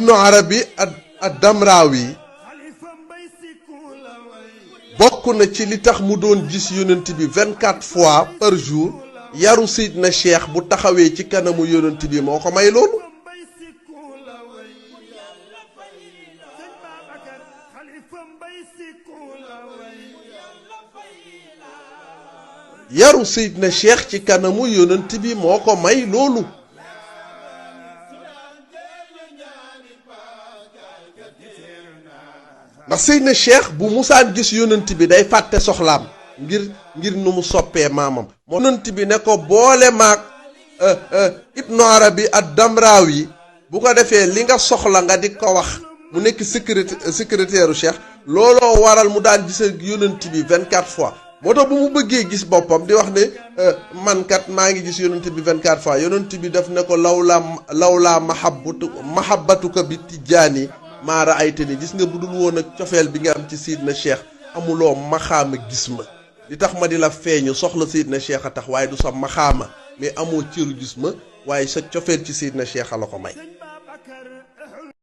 ibnu arabi ad damraawi bokk na ci li tax mu doon gis yonent bi 24 fois par jour yaru Seydina Cheikh bu taxawee ci kanamu yonent bi moo ko may loolu. yaru Seydina Cheikh ci kanamu yonent bi moo ko may loolu. ndax Seydina Cheikh bu musaan gis yonent bi day fàtte soxlaam ngir nu mu soppee maamam. yonent bi ne ko boole maag ibnu arabi ad damraawi bu ko defee li nga soxla nga di ko wax mu nekk secrétaire Cheikh looloo waral mu daan gis ak yonent bi 24 fois. moo tax bu mu bëggee gis boppam di wax ne man kat maa ngi gis yonent bi 24 fois yonent bi daf ne ko lawlaa mahabbatuka bi tijjaani maa raaytani gis nga budul woon ak cofeel bi nga am ci Seydina Cheikh amuloo maxaama gis ma li tax ma di la feeñu soxla Seydina Cheikh a tax waaye du sa maxaama mais amoo cëru gis ma waaye sa cofeel ci Seydina Cheikh a la ko may.